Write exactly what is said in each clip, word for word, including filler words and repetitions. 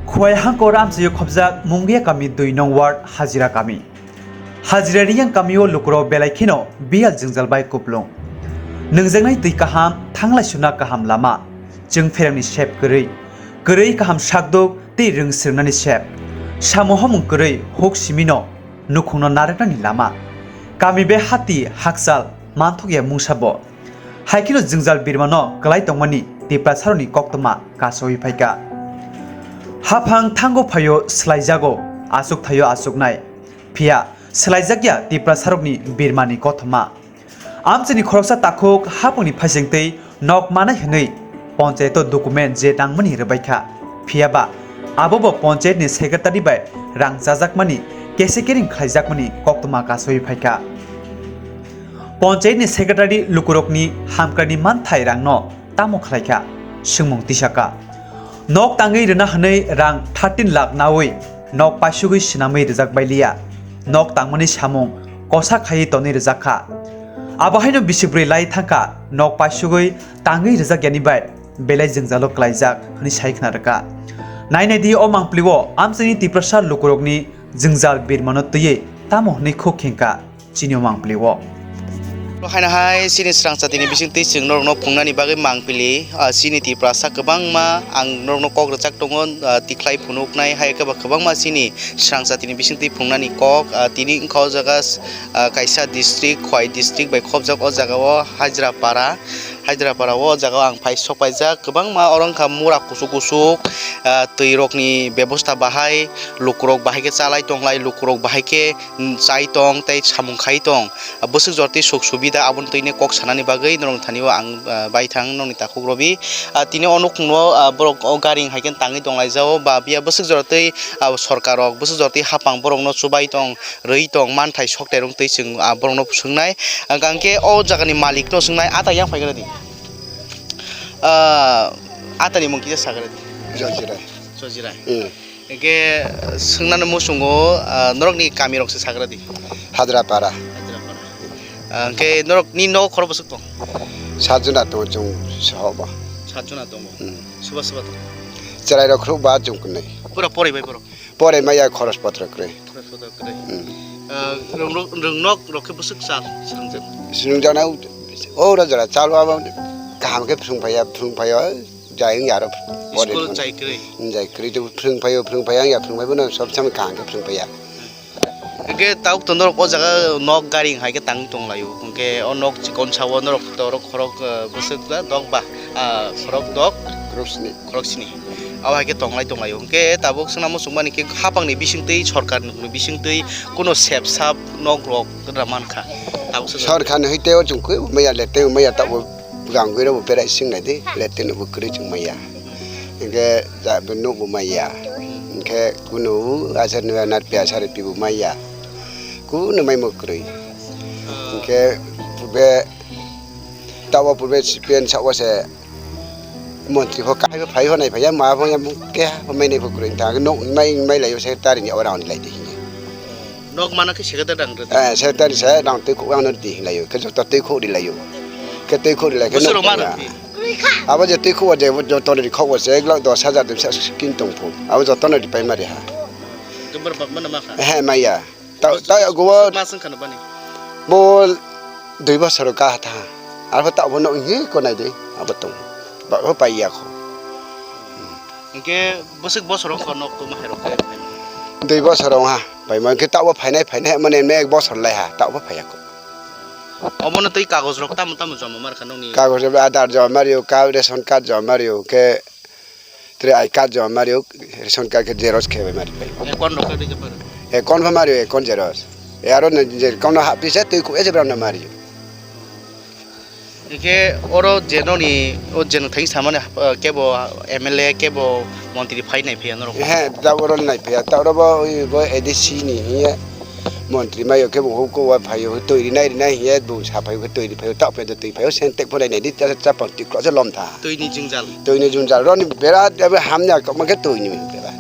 Khowai hangkor amchaio khobjak Mungia kami dui nong ward Hajira kami. Hajira Riyang kamio lukurok belai kheno biyal jwngjal bai kuplung. Nwngjaknai twi kaham, thanglai suna kaham lama, chwng pherangni sep kwrwi, kwrwi kaham sakduk tei rwng swrwngnani sep, samo homung kwrwi huk simino nukhungno narwknani lama. Kami bai hati hakchal manthokya mungsa bo. Hai kheno jwngjal birmano kwlai tongmani Tiprasarokni koktwma kasowi phaikha. Haphang thango phaio swlaijago, achuk thaio achuknai. Phiya swlaijakya Tiprasarokni birmani kothoma. Amchaini khoroksa takhuk haphangni phaisingtwi nok manai hwnwi ponchayato document je nangmani rwbaikha. Phiyaba abobo ponchayatni secretary bai rang chajakmani kese kering khlaijakmani koktwma kasowi phaikha. Ponchayatni secretary lukurokni hamkrai ni manthai rangno tamo khlaikha? Swngmung tisaka. Nok tangwi rwna hwnwi rang thirteen lakh nawi nok paisugwi swnamwi rwjak bailiya. Nok tangmani samung kosa khaiwi tonwi rwjak kha. Abo haino bisi bwrwi lai thangkha nok paisugwi tangwi rwjak yani bai belai jwngjalo klaijak hwnwi sai khna rwkha. Nai nai di o mangpili o amchaini Tiprasa lukurokni jwngjal birmano twiwi tamo hwnwi khuk khengkha. Chini o mangpili o. Haino hai chini srangchatini bisingtwi chwng norokno phungnani bagwi mangpili, ah, chini Tiprasa kwbangma ang norokno kok rwchak tongo, ah, tikhlai phunuknai hai khe ba kwbangma chini srangchatini bisingtwi phungnani kok, ah, tini wngkha o jaga, ah, kaisa district, Khowai district bai khopjak o jaga o Hajrapara. Haidrapara o jaga o ang phai sok paijak, kwbangma oro wngkha mura kuchuk kuchuk, ah, twi rokni bebosta bahai, lukurok bahai khe chalai tonglai, lukurok bahai khe, mm, chai tong tei samung khai tong. Ah, bwswk jora twi suk subida aboni twi kok sanani bagwi norok thani o ang, ah, baithang nokni takhuk robi. Ah, tini o nukhung no, ah, borok o gari hai khe tangwi tonglai jao ba biya bwswk jora twi, ah, sorkar rok bwswk jora twi hapang borok no chubai tong. Rwi tong manthai sok terung twi chwng, ah, borokno swngnai. Hwnkhe o jagani malikno swngnai, "A ta yang phai gra di?" Ah, a tani mung kisa sagra di? Jojirai. Jojirai. Hmm. Hwnkhe, swngnani muchungo, ah, norokni kamirok se sagra di? Hadrapara. Hadrapara. Ah, hwnkhe norokni nogo khorok bwswk tong? Satjona tongo chwng sohobo. Satjona tongo? Hmm. Soba soba tong? Chwrairok khorok ba chwng kwnwi. Pura pori bai borok? Pore maya khoros potro kwrwi. Khoros potro kwrwi. Hmm. Ah, rwng, rwng, rwng nok rok khe bwswk chal swngjak? Swngjak na o, o rw jora chalo abo kaham khe phrwng phaiya, phrwng phaiya, jai wngya aro pore. School jai kwrwi? Hmm, jai kwrwi to phrwng phaio, phrwng phaiya wngya, phrwng phaibo no sob samai kaham khe phrwng phaiya. Hwnkhe tabuk to norok o jaga nok gari hai khe tang tong laio, hwnkhe o nok chikon sao norok to oro khorok, ah, bwswk ba dok ba, ah, khorok dok? Khorok sni. Khorok sini. Abo hai khe tonglai tonglaio. Hwnkhe tabuk swngna muchungmani khe hapangni bisingtwi, sorkarni bisingtwi kuno sep sap nok rok rwna mankha. Tabuk swk- Sorkarni hwiteo chwng khe maya leteo maya tabuk bwkang gwi rokbo berai swng naidi, leteno bo kwrwi chwng maya. Hwnkhe ja bo nukbo maya. Hwnkhe kuno asarni narphi asari pibo maya. Kuno maimo kwrwi. Hwnkhe be tabuk purbe C P M sabo se Montri pho kahai pho phai pho nai phaiya, ma pho ya keha pho mai nai pho kwrwi ta, nok mai, mai laio secretary ni ora oni lai di hini. Nok mana khe secretary rang rwdi? Eh, secretary se rang twi khuk ang no di hinlaio, khe joto twi khuk ri laio. Khe twi khuk ri lai khe Bwswk rok nok ma tongya. Rwdi? Abo je twi khuk o je joto ri khuk o se ek lakh dos hajar de sa skin tong phu. Abo joto no ri pai ma ri ha. Gumbar bak mana ma kha? Eh, maya. Ta, ta, gobo Mas wngkha no bani? Bo dui bosor ka tha. Arpho ta bo no hi ko nai de. Abo tong. Ba ho pai ya kho. Hwnkhe bwswk bosor wngkha nok ma hai rok khe? Dui bosor wng ha. Pai ma khe ta bo phainai phainai mane me ek bosor lai ha. Ta bo phai ya kho. Obono tei kagoj rok tamo tamo joma mar kha nokni? Kagoj rok Aadhaar joma rio, ka ration card joma rio khe. Tere I card joma mario, ration card khe xerox khe bai mari pai. Account rok khe rijak pai. Account pha mario, account xerox. E aro ne je account no hapri se twi khu ese brano mario. Hwnkhe oro je noni o je nwng thangwi samani, ah, kebo M L A kebo montri phai nai phiya norok? He, ta oro nai phiya, ta oro bo, bo A D C ni hiya. Montri mayo khe bo hukugo phaio, twi rinai rinai hiye bo sa phaio, twi ri phaio, ta phaio, twi phaio, sentek pho nai nai di, ta chapang tiklo se lom tha. Twi ni jwngjal. Twi ni jwngjal, roni bera ebe hamya kok ma khe twi ni bera.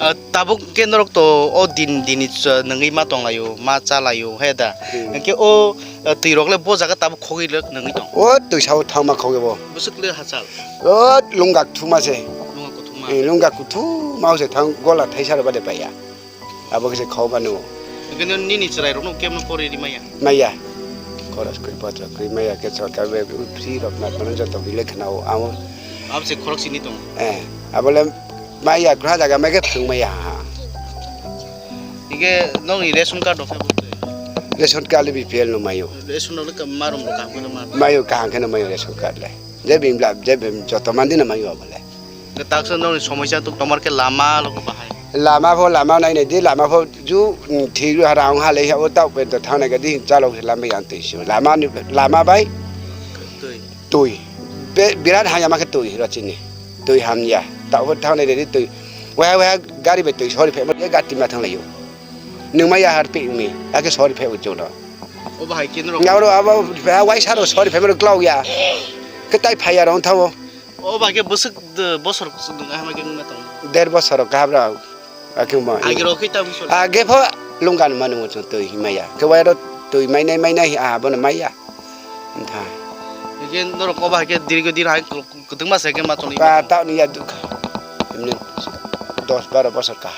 Ah, tabuk khe norok to o din, din ni ch-, nungwi ma tong laio, ma cha laio, he da. Hmm. Hwnkhe o, ah, twi rok le bo jaga tabuk khogwi le nungwi tong. O twi sao thangma khogwi bo. Bwswk le hachal. O lungak thuma se. Lungak thuma. Lunga kuthuma se thang gola thaisa rok bade paiya. Abo khe se khau manu. Hingke nini chwrai rokno kemno pori ri maya? Maya. Khoros kri potro kri maya ke sorkar be free rok na tono joto bile khna o amo. Abo se khorok sini tong. Eh, abole maya kra jaga mai ke thung maya ha. Hingke nongni ration card rok khe bo twi? Ration card le B P L no mayo. Ration rok le ka marom rok kaham khe no ma? Mayo kaham khe no mayo ration card le. Je bim bla, je bim joto mandi no mayo abole. Ke taksa nongni somosya tuk tomar ke lama logo bahai. Lama pho lama nai nai di, lama pho ju, mm, thik ro harang ha lei ha o tau pe to thang nai ga di, chalo lama yang twi si. Lama ni, lama bai Twi. Twi. Be, birat haya ma khe twi ro chini. Twi hamya. Tau pho thang nai di twi. Wah wah gari bai twi sori phe mo ye gati ma thang lai yo. Nung ma ya har pi mi, ake sori phe u chuna. O bahai ke norok. Ngaro abo phe wai saro sori phe mo klau ya. Ke tai phaya ro thang o. O bahai ke bwswk de, bosor kusuk nung ahma ke nung na tong. Der bosor kaham rok. Akhe mo. Age rok khe ta bosor. Age pho lungan manu mo twi himaya. Ke wai ro twi mai nai mai nai a bono maya. Ntha. Ege norok o bahai ke dirgo din hai kwtwngma se ke ma tongwi. Ba ta ni ya duk. Emne dos baro bosor ka.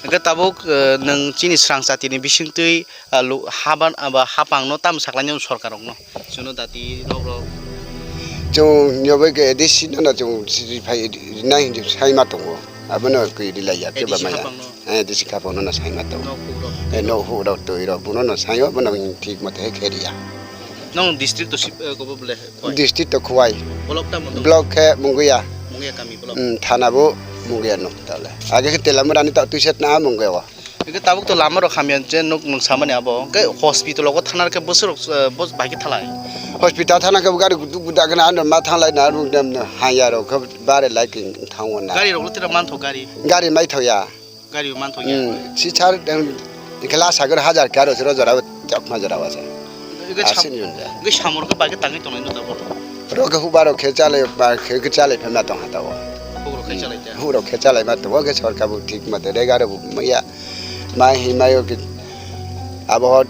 Hingke tabuk, eh, nwng chini srang jatini bisingtwi, ah, lu-, haban, aba hapangno tamo saklainai sorkarrokno? Chwngno dati rok rok. Chwng yobai khe A D C no, no chwng siri phai rinai hinwi sai ma tongo. Abono kwi rilai ya khe ba maya. A D C hapangno? Eh, A D C hapangno no sai ma tongo. Nok hukrok? Eh, nok hukrok twi rok bono no sai o, bono thik mate khe riya. Nong district to sip, eh, kobo bole? District to Khowai. Block ta mo tong? Block khe Munguya. Munguya kami block. Hmm, thana bo Munguya no tale. Age khe Telamura ni ta tuiset na Munguya o. Ege tabuk to lama rok hamya je nuk nuk samani abo. Ke hospital o thana khe bosor, eh, bos bai khe thalai. Hospital thana khe gari gudu guda khe na ano ma thanglai na rung dem na haya rok khe bare lai king thango na. Gari rok le tira man tho gari. Gari mai tho ya. Gari o mantho ya. Hmm, si char, em, glass agor hajar karo sero jora, chokma jora wasa. Ege sam-, Asin yun ya. Ege samor ke bai ke tangwi tongnai no tabuk. Ro ke huba ro khe chalai, ba khe, khe chalai phe ma tong ha tabuk. Huk ro khe chalai ta. Huk ro khe chalai ma tabuk, ke sorkar bo thik ma de, rega ro bo maya, mai hi mayo ke, abo ho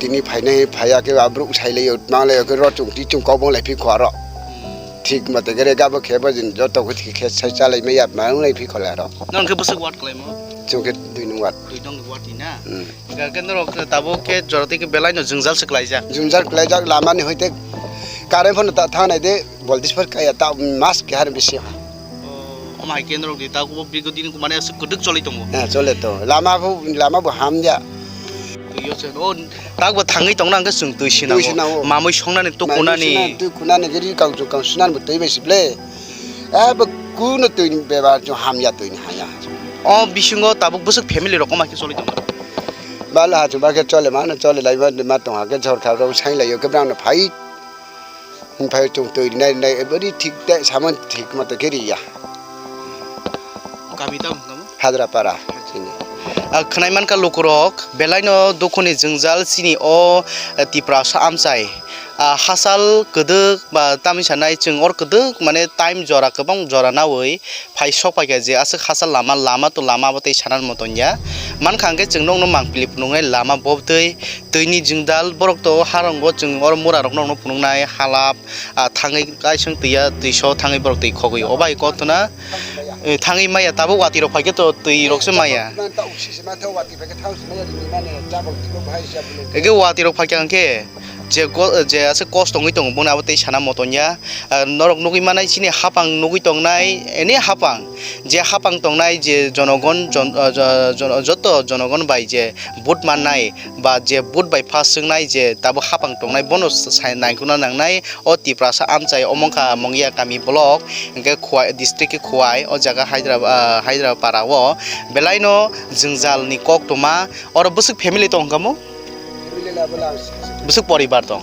tini phainai phaiya ke, abruk sai lai yo, mang lai yo ke, ro chung ti chung kok bong lai phi kho ro. Hmm. Thik mate khe rega bo khe bo jin joto khe thik khe sai chalai maya ma wng lai phi khola ro. Nong khe bwswk ward kwlaimo? Chwng khe dui nung ward. Dui nung ward ni na? Hmm. Ga khe norok tabuk khe jora twi khe belai no jwngjal se kwlaijak. Jwngjal kwlaijak lama ni hoite current phano ta thang nai de voltage phar kaya ta mas khe har bisi ha. O, omo hai khe norok ni ta ko bigo din ko mane aswk kwdwk choli tongo. Ha, chole to. Lama bo, lama bo hamya. Twi yo se, o, tak bo thangwi tongna hwnkhe chwng twi sinango. Twi sinango. Mamwi songnani, tukunani. Mamwi songnani, tukunani, giri kang chwng kang sunani bo twi bai se ble. Eh, bo kuno twi ni bebak chwng hamya twi ni haya. O bisingo tabuk bwswk family rok omo hai khe choli tongo. Bala ha chwng ba khe chole mano, chole lai ma, ma tong ha khe sorkar rok sai lai yo khe brang no phai. Phai chwng twi rinai rinai, eboni thik te, samon thik moto khe riya. Kami tamo hwnkhamo? Hadrapara, chini. Ah, khwnai mankha lukurok, belaino dukhuni jwngjal chini o, eh, Tiprasa amchai. Ah, hachal kwdwk ba tamni sanai chwng or kwdwk mane time jora kwbang jora nawi phai sok paikha je aswk hachal lama, lama to lama bo tei sanan moton ya. Mankha hwnkhe chwng nokno mangpili phunuknai lama bo twi. Twini jwngdal borok to harong bo chwng oro mura rok nokno phunuknai halap, ah, thangwi kaisong twi ya twi so thangwi borok twi khogwi o bai koktwna, eh, thangwi maya tabuk watwi rok phaikhe to twi rok se maya. Ege watwi rok phaikha hwnkhe je go-, je aswk kosto wngwi tongo bono abo tei sana moton ya. Ah, norok nugwi manai chini hapang nugwi tongnai, ani hapang, je hapang tongnai, je jonogon, jon-, ah, jo-, jo-, joto jonogon bai je vote mannai, ba je vote bai pass wngnai, je tabuk hapang tongnai, bono sai naikhwna nangnai, o Tiprasa amchai, omo wngkha Mongia kami block, hwnkhe Khowai district khe Khowai, o jaga Hydra-, ah, Hyderabad para o, belaino jwngjal ni koktwma, oro bwswk family tong hwnkha mo? Bwswk poribar tong?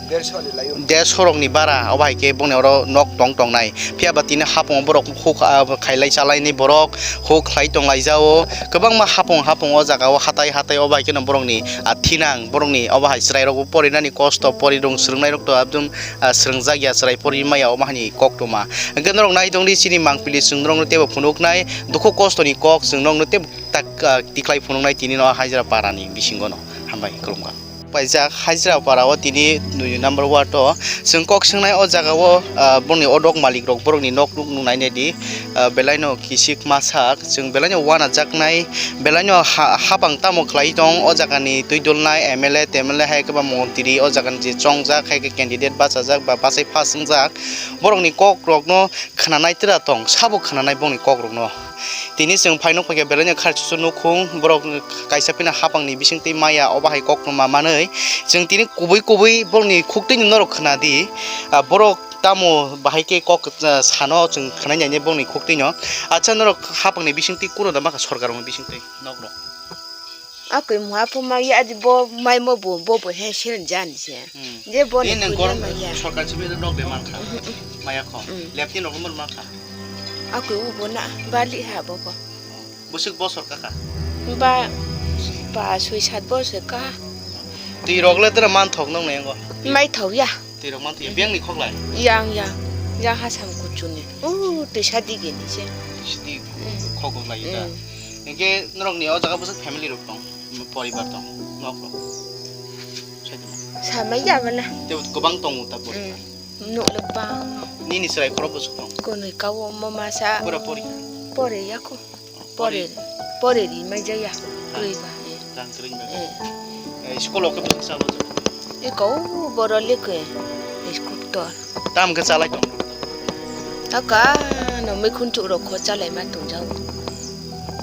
Dershorokni bara, obo hai khe bongni oro nok tong tongnai. Phiya ba tini hapung borok huk, ah, khailai chalaini borok huk khlai tonglaijao. Kwbangma hapung hapung o jaga o hatai hatai obo hai kheno borokni, ah, thinang borokni obo hai chwrairokbo porinani kosto, pori rwng swrwngnairok to abdum, ah, swrwngjak ya chwrai pori maya omo hani koktwma. Hwnkhe norok nai tongdi chini mangpili chwng norokno teibo phunuknai dukhu kostoni kok chwng norokno teibo tak, ah, tiklai phunuknai tini no Hajra parani bisingo no. Hambai, khulumkha. Paijak Hajra para o tini dui number ward o. Chwng kok swngnai o jaga o, ah, borokni o nok malik rok borokni nok nuk nuk nai nai di. Ah, belai no kisik masak. Chwng belai no uanajaknai, belai no ha-, hapang tamo khlai tong o jaga ni twi dulnai M L A, T M L A hai khe ba montri o jaga ni je chongjak hai khe candidate bachajak ba bachai phas wngjak. Borokni kok rok no khwnanai tira tong, sabo khwnanai bongni kok rok no. Tini chwng phai nuk paikha belai no kharchisu nukhung, borok kaisa phina hapang ni bising twi maya, obo hai kok no ma manwi. Chwng tini kubui kubui borokni khuktwi no norok khwna di, ah, borok tamo bahai khe kok, ah, sano chwng khwnai nai bongni khuktwi no. Acha norok hapang ni bising twi kuro da makha sorkar ni bising twi nok rok. Akoi muha phu ma ya di bo mai mo bo, bo bo he siren jan se. Hmm. Je bo ni Ni nang kuya gor ma ya. Sorkar simi nok de man kha. Mhm, mhm. Maya kho. Hmm. Lep ni nok mo man kha. Akoi u bo na bali ha bo bo. Busuk bo sorkar ka. Ba, ba sui sat bo se ka. Twi rok le tera man thok nang ne ngo. Mai thok ya. Twi rok man thok ya. Biang ni khok lai. Yang, yang. Yang ha sam kuchuni. U twi sa di gini se. Sidi Hmm. khok lai da. Hmm. Hingke norokni o jaga bwswk family rok tong, poribar tong, nok rok? Saidima. Samai ya bana. Tei kwbang tongo ta poribar? Hmm. Nok le bang no. Nini chwrai khorok bwswk tong? Konwi kawo mo masa. Pura pori? Pore ya ko. Pori? Pore, pore ri mai jaya. Ah. Kwrwi ba, eh. Rang kwrwi ba. Eh. Eh, school o khe bwswk sabo? Eko boro lekwe, eh, scooter. Tam khe chalai tong? Aka no mikhun chuk rok kho chalai ma tong jao.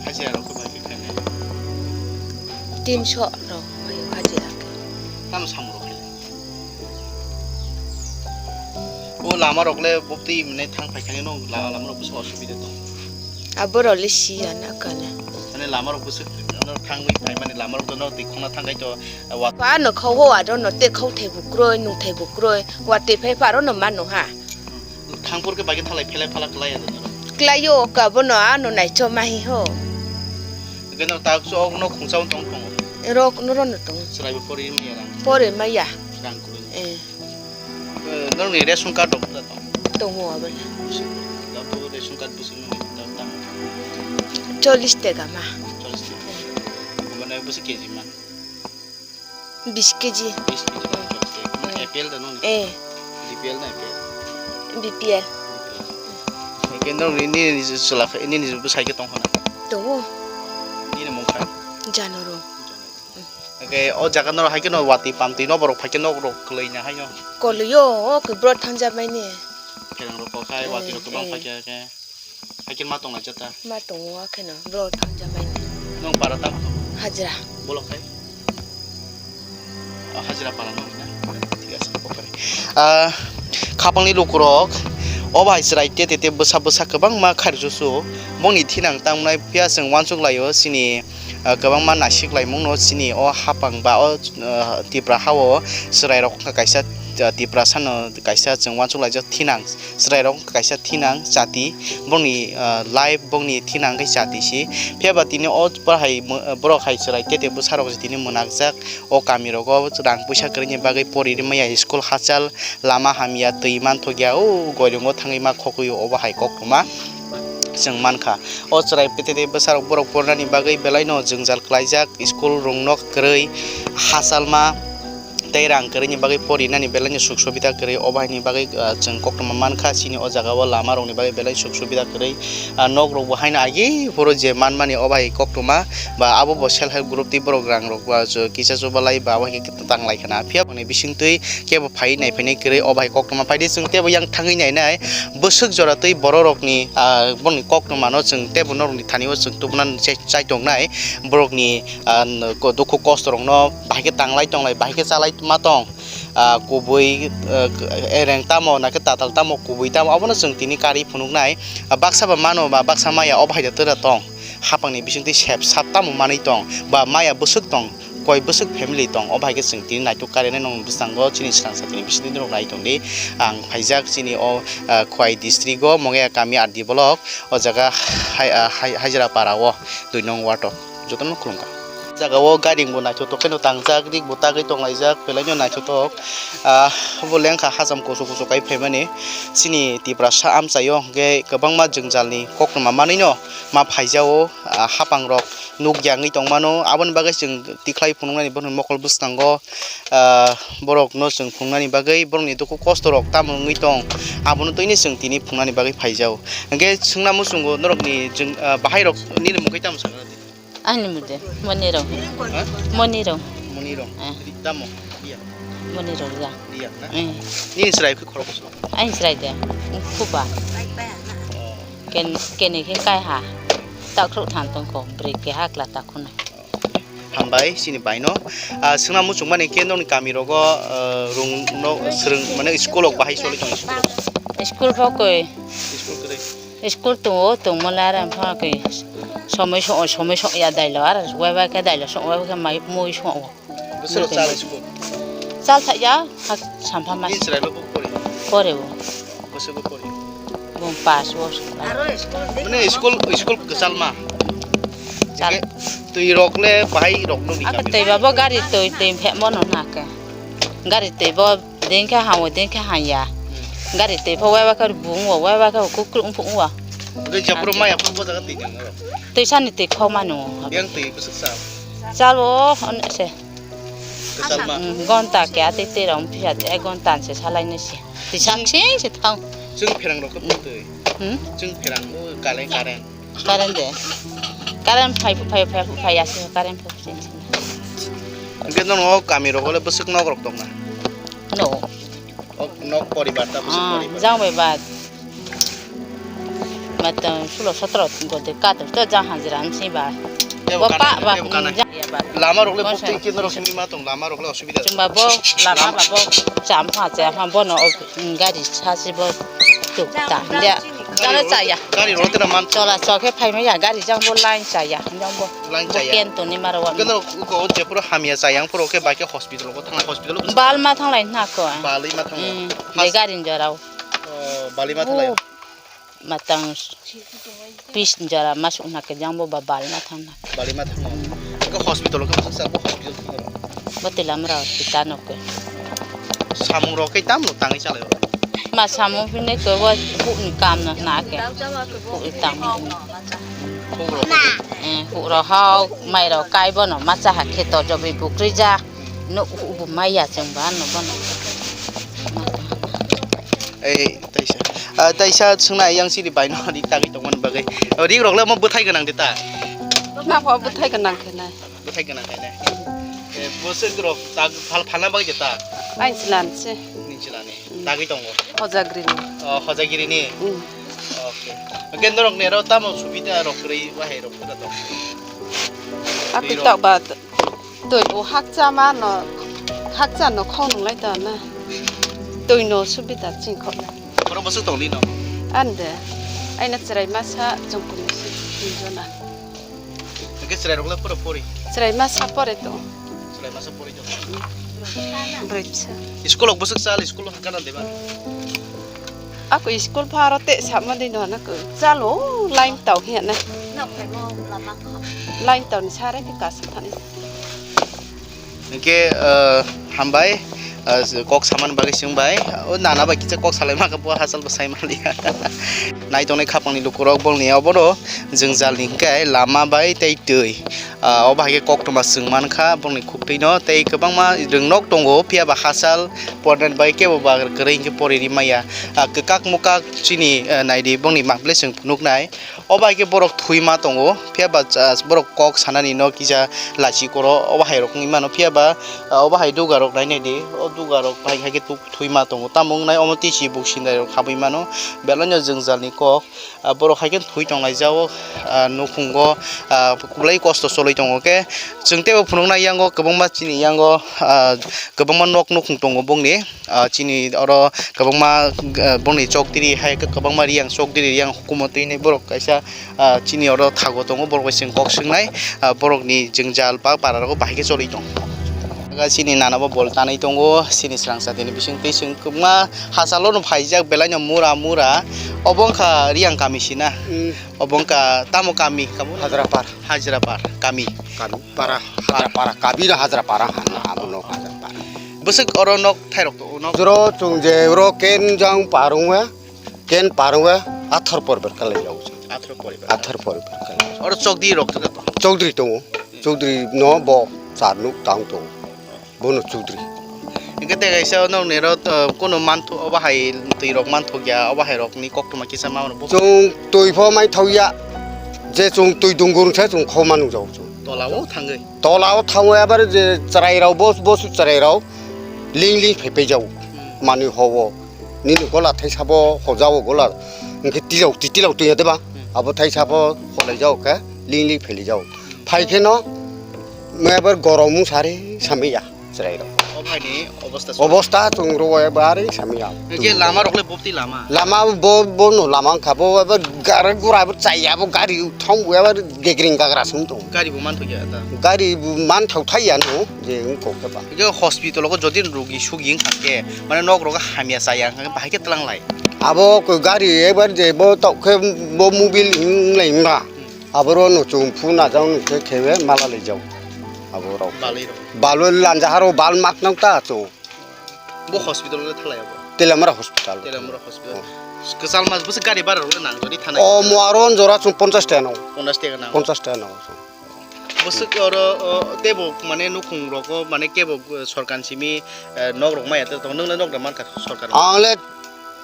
Hajira rok khe bai khe khainai? Tinso rok mai hajira khe. Tam samung rok khe? O lama rok le bopti mane thang phai khainai no la-, lama rok bwswk osubida tong? Abo rok le siya na kane. Mane lama rok bwswk ano thangwi phai mani lama rok dono twi khona thangkai to. Wa- Pa no khao ho aro no te khao thai bu kroi, nung thai bu kroi, wa te phai pa aro no mano ha. Thangpor ke bagi thalai phelai phala klai ya dano. Klai yo ka bono ano nai cho mahi ho. Geno tak so no khungsa tong tong. Rok no ro no tong. Chwrai bo pori maya rang. Pori maya. Rang kurui. Eh. Eh, nong ni ration card dong ta tong. Tongo abana. Dato ration card busi no ta ta. Chollis tega ma. Chollis tega. Mana busi K G man. Bis K G. Bis K G. Mane A P L da nong? Eh. B P L na A P L? B P L. Kendro ni, ni, ni chwla khe, ni, ni bwsai khe tong khana? Tongo. Nini mung kha? Janoro. Hwnkhe o jaga norok hai kheno watwi pamtwi no borok phai khe nok rok kwlwi na hai no? Kwlwi o, o khe bwrwi thangja bai ni. Kherang rok kok hai, eh, watwi rok kwbang eh. Phai khe khe. Hai khe ma tong lai jata? Ma tongo, a kheno bwrwi thangja bai ni. Nong para tamo tong? Hajra. Bolok hai? O hajra para nong na? Thik ase, kokari. Ah, khapangni lukurok, o bai chwrai te te te bwsa bwsa kwbangma kharjusu. Bongni thinang tangnai phiya chwng uansuk laio chini ah, kwbangma naisik laimung no chini o hapang ba o, ah, Tipra ha o chwrai rok wngkha kaisa, ah, Tiprasa no kaisa chwng uansuk laijak thinang, chwrai rok wngkha kaisa thinang jati, bongni, ah, life bongni thinang khe jati si. Phiya ba tini o borok hai mo-, borok hai chwrai te te bwsa rok tini mwnakjak o kami rogo rang puisa kwrwini bagwi pori rimaya school hachal. Lama hamya twi manthokya, o goirungo thangwi ma khokwi o, obo hai koktwma chwng mankha. O chwrai pete bwsarok borok pornani bagwi belaino jwngjal klaijak, school rwngno kwrwi, hachalma tei rang kwrwini bagwi porinani belaino suk subida kwrwi, obo haini bagwi, ah, chwng koktwma mankha. Chini o jagao lamarokni bagwi belai suk subida kwrwi, ah, nokrokbo haino agi phuru je manmani obo hai koktwma ba abo bo self help group tei borok rangrok ba kisa chubalai ba obo hai khe tanglai khna. Phiya boni bisingtwi kebo phai nai phainai kwrwi, o bai koktwma phaidi chwng tebo yang thangwi nainai. Bwswk jora twi bororokni, ah, boni koktwmano chwng tebo norokni thani-o chwng tubunani chai, chai tongnai. Borokni, ah, dukhu kosto rokno bahai khe tanglai tonglai, bahai khe chalai ma tong, ah, kubui, ah, ereng tamo, nakhe tatal tamo, kubui tamo, abono chwng tini karwi phunuknai. Ah, baksa ba mano ba baksa maya, o bahai da twra tong. Hapangni bisingtwi sep sap tamo manwi tong, ba maya bwswk tong. Koi bwswk family tong, o bai khe chwng tini naituk karwi nai nong bwskango chini swkang sakini bisingtwi norok nai tongdi. Ang phaijak chini o, ah, Khwai district o Mongya kami R D block, o jaga hai, ah, hai, Hajra para o dui nong ward o. Jotono khulumkha. Jaga o gairing bo naithotok kheno tangjak, rik bo tagwi tonglaijak, belai no naithotok. Ah, obo lengkha hacham kuchuk kuchuk kai phaimani. Chini Tiprasa amchaio hwnkhe kwbangma jwngjalni koktwma manwino ma phaijao, ah, hapang rok nukya wngwi tongmano. Aboni bagwi chwng tikhlai phunuknani bohrokni mokol bwskango, ah, borokno chwng phunuknani bagwi, borokni dukhu kosto rok tamo wngwi tong, abono twini chwng tini phunuknani bagwi phaijao. Hwnkhe swngna muchungo norokni jwng, ah, bahairok nini mungwi tamo sakha? Ani mode, Monirong. Ha? Monirong. Monirong. Eh. Ri-, tamo? Iya. Monirong ya. Iya, na? Eh. Nini chwrai khe khorok bwswk? Ani chwrai de. Khuba. Oh. Ken, kene khe kai ha. Takhro than tong ko, break ke hakla takhuna. Hambai, chini baino. Ah, swngna muchung mani khe nokni kami rogo, ah, rung no swrwng, mane school rok bahai choli tong school rok. School pho koi. School kwrwi. School tongo, tongmole aro phano khe somoi so-, somoi so ya dailo, aro wai wai khe dailo so, wai wai khe mai mui so. Bwswk chal school? Chal thak ya, ha, sampha mas. Nini chwrai bo pori? Pore bo. Bwswk bo pori? Bo pass o. Mane school, school kwchal ma? Chal. Twi rok le bahai rok no ni kami. Twi ba bo gari twi, twi phe mo no na khe. Gari twi bo Dengkhe hao, dengkhe haya. Hmm. Gari twi pho waiba khe bung o, waiba khe kukruk wngphuk o. Hwnkhe jephuru maya phuru bo jaga twi nang oro? Twi sani twi kho mano. Yang twi bwswk sa? Chalo, on se. Kwchal ma? Hmm, gonta khe ati twi rong phisa twi, ek gonta se salai ni se. Twi sak sing se thang. Chwng pherang rok khe twi. Hmm? Chwng pherang o kalai karen. Current de. Current phai, phai, phai, phai, aswk current phai, phai, phai. Hwnkhe nono o kami rogo le bwswk nok rok tong na? No. O nok poribar ta bwswk poribar? Jang bai ba. Matang sulo sotro gode kato to jang hajira ansi ba. Tebo bo kanai, pa ba, tebo kanai. Jang ya ba. Lama rok le bwswk khe norok simi ma tong, lama rok le osubida. Chwng ba bo lama ba bo cham pha, cham pha bono o gari sa si bo tuk ta. Ndia. Jalo chaya. Gari rok tera man. Chola chol khe phai maya, gari jang bo line chaya. Jang bo. Line chaya. Bo ken to ni maro wa. Keno ko je pura hamya chaya, ang pura khe bai khe hospital ko thang, hospital ko. Bal ma thang lai na ko. Bali ma thang. Hmm, de gari jorao. Oh, bali ma thang lai. Matang pis jora masuk na ke jang bo ba bal ma thang na. Bali ma thang. Ko hospital ko sa ko hospital thang. Bo tilam ra kita no ke. Samung rok khe tamo tangwi chalai o? Ma samung phine ko bo huk ni kam no na ke. Huk ni tang. Huk rok. Eh, huk rok hau, mai rok kai bono, ma cha ha khe to jobi bukri ja. No huk bo mai ya chwng ba no bono. Ei, taisa. Ah, taisa swngna yang siri bai no ri tagwi tongmani bagwi. Ri rok le mo bwthai gwnang de ta. Ma pho bwthai gwnang khe nai. Bwthai gwnang khainai. Eh, bwswk rok tag phal phalna bagwi ta? Ai chwlan se. Ni chwlani. Mm. Tagwi tongo. Hojagri ni. Oh, Hojagiri ni. Mm. Okay. Hwnkhe norok nero tamo subida rok kwrwi wahai rok kwrwi to? Atwi tok ba twi bo hakcha ma no, hakcha no khong nung lai to na. Twi no subida ching khok. Borok bwswk tong di no? Ande. Aina chwrai masa chwng kunu se tinjona. Hwnkhe chwrairok le pura pori? Chwrai masa pore to. Chwrai masa pori to. Broi bwsa. School rok bwswk chal, school rok hwnkhe na deba? Ako school pharo te sama di no na ko. Chalo line tau hi na. Nok phai mo lama kha. Line tau ni sare ke kas thani. Hwnkhe, ah, hambai, ah, kok samani bagwi swngbai. O nana bai kisa kok salai maka bo hachal bo sai manliya. Nai tongnai khapangni lukurok bolni obono jwngjal ni hwnkhe lama bai tei twi. Ah, obo hai khe koktwma chwng mankha bongni khuktwino tei kwbangma rwngnok tongo, phiya ba hachal pornani bai kebo ba kwrwi hwnkhe pori ri maya. Ah, kwkak mokak chini, ah, naidi bongni map le chwng phunuknai. Obo hai khe borok thwi ma tongo, phiya ba, ah, borok kok sanani no kisa lachi koro, obo hai rok wngwi mano, phiya ba, ah, obo hai duga rok nai nai di, o duga rok bai hai khe tuk thwi ma tongo, tamo wngnai omo tisi buk sindai rok habwi mano, belai no jwngjal ni kok, ah, borok hai khe thwi tong lai jao, ah, nukhungo, ah, belai kosto cholwi tongo khe, chwng teibo phunuknai yango kwbangma chini yango, ah, kwbangma nok nukhung tongo bongni. Ah, chini oro kwbangma, ah, bongni chokdiri hai khe kwbangma riyang chokdiri riyang hukumo twini borok kaisa, ah, chini oro thago tongo, borok bai chwng kok swngnai, ah, borokni jwngjal ba para rogo bahai khe choli tongo. Chini nana bo bol tanwi tongo, chini swrang satini bising twi chwng kwbangma hachalo no phaijak belai no mura mura. Obo wngkha Riyang kami sina. Hmm. Obo wngkha tamo kami, kamo? Hajrapar. Hajrapar kami. Kami para, Hajrapara, Kabira Hajrapara hana, abono Hajrapara. Bwswk oro nok thairok to, nok? Joro chwng je oro ken jang parungwa, ken parungwa, athar poribar kalai jago. Athar poribar. Athar poribar kalai. Oro chokdi rok to? Chokdi tongo. Chokdi no bo char nuk tang tongo. Bono Chudri. Hingke te kaisa nokni oro, uh, kunu manthu obo hai twi rok manthok ya, obo hai rok ni koktwma kisa ma mano bo. Chwng twi pho mai thok ya, je chwng twi dungur se chwng khoma nung jago chwng. Tola o thangwi. Tola o thango ebar je chwrai rok bo, bo su chwrai rok ling ling phai phai jago. Hmm. Manwi ho o. Nini gola thaisa bo hojago gola, hingke tilok ti tilok twi ya deba? Hmm. Abo thaisa bo holai jago khe ling ling pheli jago. Phai khe no mebar gorom mung sari samai ya chwrai rok. O phaini obosta. Obosta chwng ro ebar samai ya. Hingke lama rok le bopti lama? Lama bo, bo no lama wngkha bo ebar gari gura bo chaya bo gari thong bo ebar gegring gagra sung tong. Gari bo manthok ya ta? Gari bo manthok thai ya no. Je wng kok khe ba. Hingke hospital o jodi rugi sugi wngkha khe, mane nok rogo hamya chaya wngkha khe bahai khe twlang lai? Abo ko gari ebar je bo tok khe bo mobil wng lai wngma. Hmm. Aboro no chwng phu na jang nung khe khe mala lai jago. Abo rok. Balwi rok. Balwi lanja haro bal mak nang ta chwng. Bo hospital le thalai abo? Telamara hospital. Telamara hospital. Oh. Kwchal mas bwswk gari bara rok nang jodi thanai? O mo aro jora chwng ponchash taka nang. Ponchash taka nang. Ponchash taka nang. Bwswk oro, o, teibo mane nukhung rogo mane kebo, eh, sorkar simi, eh, nok rok maya tei tongo. Nwng le nok da mankha sorkar? Ang le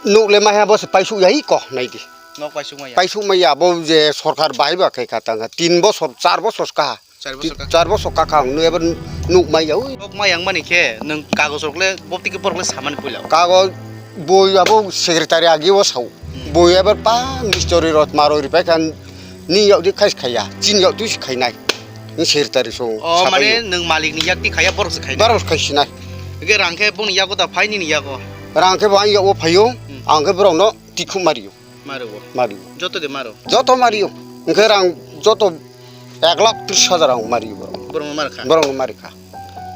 nuk le maya bo se paisuk ya iko nai di. Nok paisuk maya? Paisuk maya bo je sorkar bai ba khe kha tang tin bosor, char bosor ka. Char bosor ka? Char bosor ka kha ang nu ebar nuk maya ui. Nok maya wng mani khe nwng kagoj rok le bopti khe borok le samani puila o? Kagoj boi abo secretary agi o sao. Hmm. Boi ebar pa mistori rok maroi ripai kha. Ni yak di khai khaya, chin yak di khai nai. Ni secretary so. O, sabai mane yo. Nwng malik ni yak di khaya, borok se khai nai. Borok khai sinai. Ge rang khe boni yago da phai nini yago. Rang khe bo ang yago phaio, hmm, ang khe borok no tikhu mario. Mario. Mario. Joto de maro. Joto mario. Hingke rang joto ek lakh tris hajar ang mario borok. Borok no mar kha. Borok no mar kha.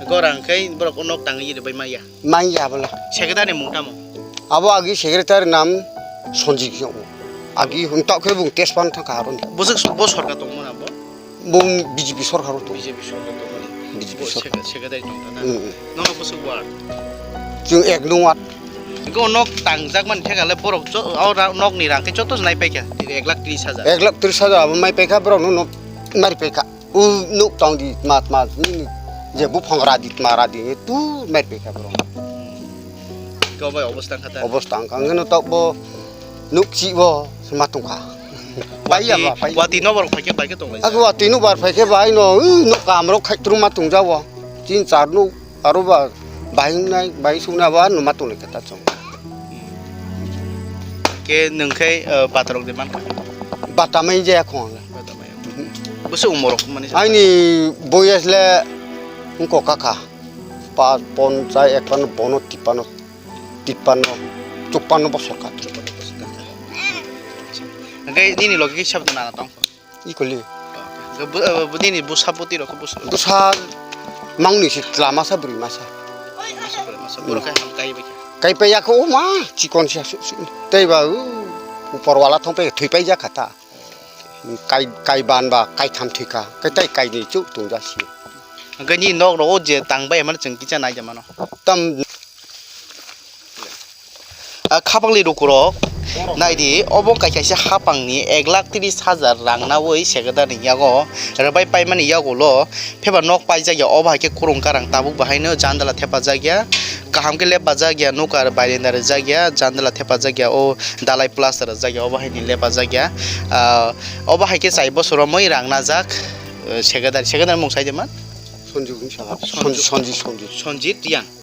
Go rang khe borok nok tangwi bai maya. Manya bwla. Secretary mung tamo? Abo agi secretary nam Sanjit Jong. Agi hwn tok khe bung test pan thang kha aroni. Bwswk su-, bo sorkar tongmani abo? Bung B J P sorkar o tong. B J P sorkar tongmani. B J P bo sorkar. Sek-, secretary tong thana. Hmm, hmm. Nono bwswk ward? Chwng ek nung ward. Iko nok tangjak mani thekha le borok jo-, o ra-, nok ni rang khe joto nai paikha. Ek lakh tris hajar. Ek lakh tris hajar abo mai paikha borok no nok mari paikha. U nuk tong di tma tma nini je buphang radi tma radi tu met bekha borok. Kau bai obosta wngkha ta? Obosta wngkha, wngkhe no tok bo nuk chi bo sima tongkha. Bai ya ba, bai. Wati no borok phaikhe, phaikhe tong lai. Aku wati nuk bar phaikhe bai no, u nuk kam rok khai truma tong jawo. Tin char nuk aro ba bai nai, bai sukna ba numa tong lai khe ta chong. Ke nwng khe, eh, bata rok de mankha? Bata mai jaya khong. Bwswk umor rok mani? Aini boyes le wngkha kha pa ponchai ekpanno bono tippanno, tippanno, chuppanno bosor kha. Hwnkhe nini logi kisa bo nana tong? Ikoli. Hwnkhe bo, eh, bo nini bwsa bwtwi rok bwsa? Bwsa mangni se chwla masa bwrwi masa. Masa bwrwi masa. Borok khe ham kai bai kha? Kai pai ya kho, o ma chikon se aswk se. Tei ba u upor wala thang pai thwi pai jak kha ta. Kai, kai ban ba, kai tham thwi kha, kai tai kai ni chuk tung ja si. Hwnkhe ni nok rogo je tang bai mano chwng kisa nai ja mano. Tam. A khapang ni rukurok nai di, obo kai kaisa hapang ni ek lakh tris hajar rang nawi secretary ni yago rwbai pai mani yago lo. Pheba nok paijak ya, obo hai khe kwrwng karang tabuk bahaino jandala thepajak ya, kaham khe lepbajak ya, nokar bairenda rijak ya, jandala thepajak ya, o dalai plaster rijak ya, obo haini lepajak ya. Ah, obo hai khe chai bosoro mui rang najak, eh, secretary, secretary mung sai de man? Sanju wngwi saka. Sanju. Sanju, Sanju, Sanju. Sanjit Riyang.